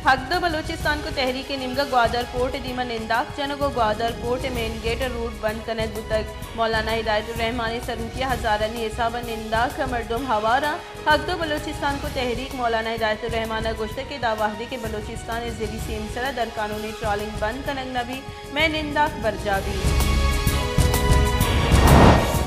حق دو بلوچستان کو تحریک ءِ نیمگ ءَ گوادر پورٹ ءِ دیم ءَ ننداک جنگ ءُ گوادر پورٹ ءِ مین گیٹ ءِ روڈ بند کنگ بوتگ۔ مولانا ہدایت الرحمان ءِ سروکی ءَ ہزارانی حساب ءَ ننداک ءَ مردم ہوار اَنت۔ حق دو بلوچستان کو تحریک مولانا ہدایت الرحمان ءَ گوشتگ کہ داں وہدے کہ بلوچستان ءِ ضلعی سیم سر ءَ درقانونی ٹرالنگ بند کنگ نہ بیت، مئے ننداک برجاہ بیت۔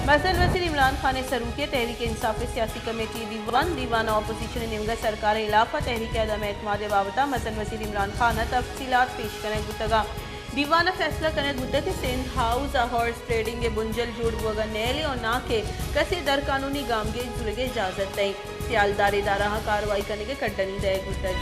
مزن وزیر عمران خان ءِ سروکی ءَ تحریک انصاف ءِ سیاسی کمیٹی ءِ دیوان، دیوان ءَ اپوزیشن ءِ نیمگ ءَ سرکار ءِ ہلاف ءَ تحریک عدم اعتماد ءِ بابت ءَ مزن وزیر عمران خان ءَ تفصیلات پیش کنگ بوتگ اَنت۔ دیوان ءَ فیصلہ کنگ بوتگ کہ سندھ ہاؤس ءَ ہارس ٹریڈنگ ءِ بنجل جوڑ بوگ ءَ نیلیں ءُ ناں کہ کسے درقانونی گامگیج زورگ ءِ اجازت دئیں۔ سیالدار ادارہاں کاروائی کنگ ءِ کڈنی دئیگ بوتگ۔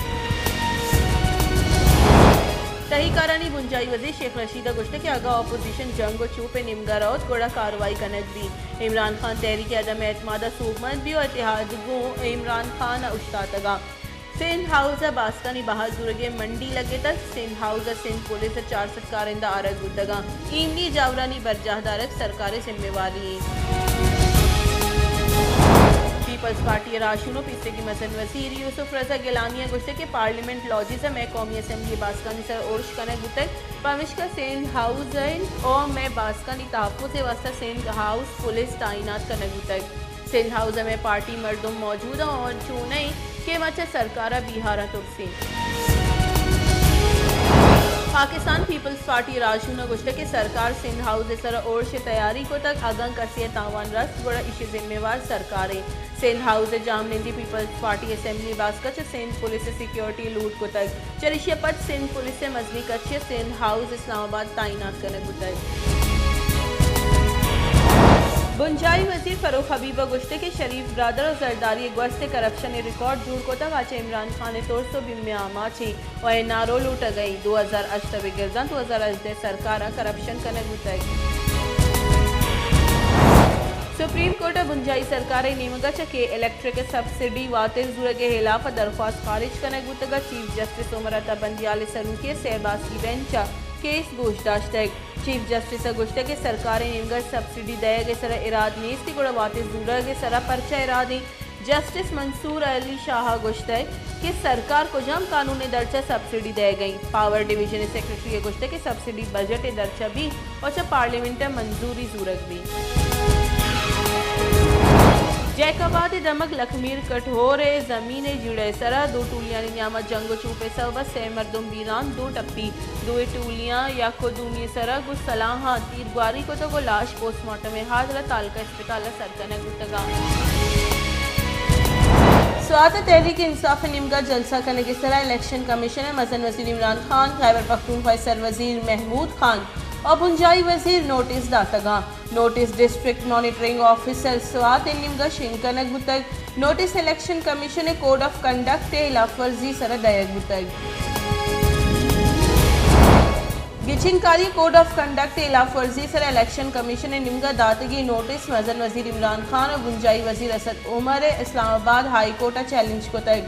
تہی کارانی بنجاہی وزیر شیخ رشید ءَ گوشتگ کہ اگاں اپوزیشن جنگ ءُ چوپ ءِ نیمگ ءَ روت گڑا کاروائی کنگ بیت۔ عمران خان تحریک عدم اعتماد ءَ سوبمند بیت ءُ اتحاد گوں عمران خان ءَ اوشتاتگ اَنت۔ سندھ ہاؤس ءَ باسکانی بہا زورگ ءِ منڈی لگتگ۔ سندھ ہاؤس ءَ سندھ پولیس ءِ چار سد کارندہ آرگ بوتگ اَنت۔ ایمنی جاورانی برجاہ دارگ سرکار ءِ ذمہ واری اِنت۔ پیپلز پارٹی ءِ راہشون ءُ پیسریگیں مزن وزیر یوسف رضا گیلانی ءَ گوشتگ کہ پارلیمنٹ لاجز ءَ مئے قومی اسمبلی ءِ باسکانی سر ءَ ارش کنگ بوتگ، پمیشکا سندھ ہاؤس ءَ اِنت ءُ مئے باسکانی تحفظ ءِ واستہ سندھ ہاؤس پولیس تعینات کنگ بوتگ۔ سندھ ہاؤس ءَ مئے پارٹی مردم موجود اَنت ءُ چو نہ اِنت کہ ما چہ سرکار ءَ بیہار ءَ ترسیں۔ پاکستان پیپلز پارٹی ءِ راہشون ءَ گوشتگ کہ سرکار سندھ ہاؤس ءِ سر ءَ ارش ءِ تیاری کتگ، اگاں کسے ءَ تاوان رست گڑا ایشی ءِ ذمہ وار سرکار اِنت۔ سندھ ہاؤس ءِ جاہمنندی پیپلز پارٹی اسمبلی باسک ءَ چہ سندھ پولیس ءِ سیکورٹی لوٹ کتگ۔ چریشی ءَ پد سندھ پولیس ءِ مزنیں کچے ءَ سندھ ہاؤس اسلام آباد تعینات کنگ بوتگ۔ بنجاہی وزیر فرخ حبیب ءَ گوشتگ کہ شریف برادر ءُ زرداری ءِ گوست ءِ کرپشن ءِ ریکارڈ جوڑ کتگ، آ چہ عمران خان ءِ ترس ءُ بیم ءِ آماچ اِنت ءُ این آر او لوٹگ ءَ اِنت۔ دو ہزار ہشت ءَ بگر داں دو ہزار ہژدہ ءِ سرکار ءَ کرپشن کنگ بوتگ۔ سپریم کورٹ ءَ بنجاہی سرکار ءِ نیمگ ءَ چہ کے الیکٹرک ءِ سبسڈی واتر زورگ ءِ ہلاف ءَ درخواست خارج کنگ بوتگ ءُ چیف جسٹس عمر عطا بندیال ءِ سروکی ءِ سئے باسکی بینچ ءَ کیس گوش داشتگ۔ چیف جسٹس ءَ گوشتگ کہ سرکار ءِ نیمگ ءَ سبسڈی دئیگ ءِ سر ءَ اراد نیست گڑا واتر زورگ ءِ سر ءَ پرچا اراد اِنت؟ جسٹس منصور علی شاہ ءَ گوشتگ کہ سرکار کجام قانون ءِ درچ ءَ سبسڈی دئیگ ءَ اِنت؟ پاور ڈویژن ءِ سیکرٹری ءَ گوشتگ کہ سبسڈی بجٹ ءِ درچ ءَ بیت ءُ چہ پارلیمنٹ ءَ منظوری زورگ بیت۔ جیکب آباد ءِ دمگ لکھمیر کٹھور ءِ زمین ءِ جیڑہ ءِ سر ءَ دو ٹولیانی نیام ءَ جنگ ءُ چوپ ءِ سبب ءَ سئے مردم بیران، دو ٹپی دوئیں ٹولیاں یک ءُ دومی ءِ سر ءَ گوں سلاہاں تیرگواری کتگ ءُ لاش پوسٹ مارٹم ءِ ہاترا تعلقہ اسپتال ءَ سر کنگ بوتگ اَنت۔ سوات ءَ تحریک انصاف ءِ نیمگ ءَ جلسہ کنگ ءِ سر ءَ الیکشن کمیشن ءِ مزن وزیر عمران خان، خیبر پختونخوا ءِ سر وزیر محمود خان ءُ بنجاہی وزیر نوٹس داتگ اَنت۔ Notice district monitoring officer Swat ءِ نیمگ ءَ شنگ کنگ بوتگ۔ نوٹس الیکشن کمیشن ءِ کوڈ آف کنڈکٹ ءِ ہلاف ورزی ءِ سر ءَ دئیگ بوتگ۔ گچین کاری کوڈ آف کنڈکٹ ءِ ہلاف ورزی ءِ سر ءَ الیکشن کمیشن ءِ نیمگ ءَ داتگیں نوٹس مزن وزیر عمران خان ءُ بنجاہی وزیر اسد عمر ءَ اسلام آباد ہائی کورٹ ءَ چیلنج کتگ۔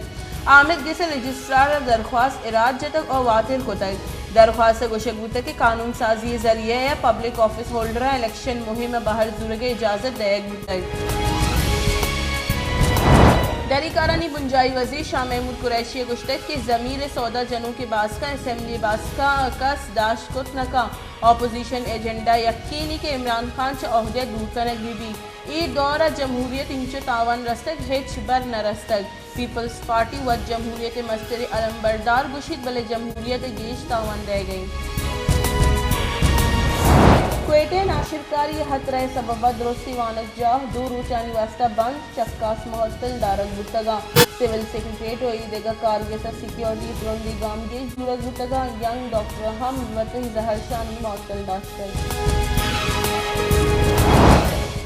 آمید گس ءِ رجسٹرار ءَ درخواست ءَ رد جتگ ءُ واتر کتگ۔ درخواست ءَ گوشگ بوتگ کہ قانون سازی ءِ ذریعہ ءَ پبلک آفس ہولڈراں الیکشن مہم ءِ بہر زورگ ءِ اجازت دئیگ بوتگ۔ دہلی کارانی بنجاہی وزیر شاہ محمود قریشی ءَ گوشتگ کہ ضمیر ءِ سودا جنوکیں باسکاں اسمبلی باسکاں کس داشت کت نہ کنت، اپوزیشن ایجنڈا یکینے کہ عمران خان چہ عہدہ دور کنگ بہ بیت۔ اے دور ءَ جمہوریت ءَ انچو تاوان رستگ، ہچبر نہ رستگ۔ پیپلز پارٹی وت جمہوریت ءِ مستریں علمبردار گوشیت، بلے جمہوریت ءَ گیش تاوان دئیگ ءَ اِنت۔ کوئٹہ ءَ ناشرکاری ءِ ہترہ ءِ سبب ءَ درستیں وانگجاہ دو روچانی واستہ بند، چکاس معطل دارگ بوتگ اَنت۔ سول سیکرٹریٹ ءُ اے دگہ کارگس ءَ سیکورٹی ءِ ترندیں گامگیج زورگ بوتگ اَنت، ینگ ڈاکٹر ءَ ہم وتئی زہرشانی معطل داشتگ۔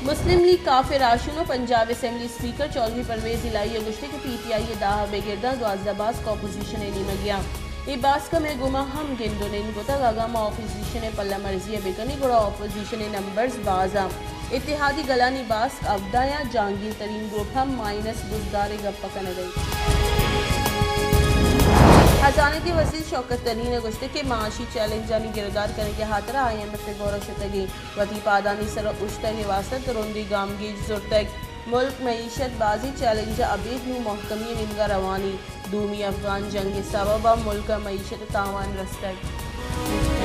مسلم لیگ کاف ءِ راہشون ءُ پنجاب اسمبلی اسپیکر چوہدری پرویز الہی ءَ گوشتگ کہ پی ٹی آئی ءِ دہ ءَ بگر داں دوازدہ باسک اپوزیشن ءِ نیمگ ءَ اَنت۔ اے باسک ءَ مئے گوما ہم گند ءُ نند کتگ، اگاں ما اپوزیشن ءِ پلہ مرزی ءَ بہ کنیں گڑا اپوزیشن ءِ نمبرز باز اَنت۔ اتحادی گلانی باسک ہبدہ اَنت، جہانگیر ترین گروپ ہم مائنس بزدار ءِ گپ ءَ کنگ ءَ اِنت۔ ہزانگی وزیر شوکت ترین ءَ گوشتگ کہ معاشی چیلنجانی گرودار کنگ ءِ ہاترا آئی ایم ایف ءِ گور ءَ شتگ ایں، وتی پادانی سر ءَ اوشتگ ءِ واستہ ترندیں گامگیج زرتگ۔ ملک معیشت بازیں چیلنج ء ابید نوں مھکمی ء نیمگ ء روان انت، دومی افغان جنگ ء سبب ء ملک ء معیشت ء تاوان رستگ۔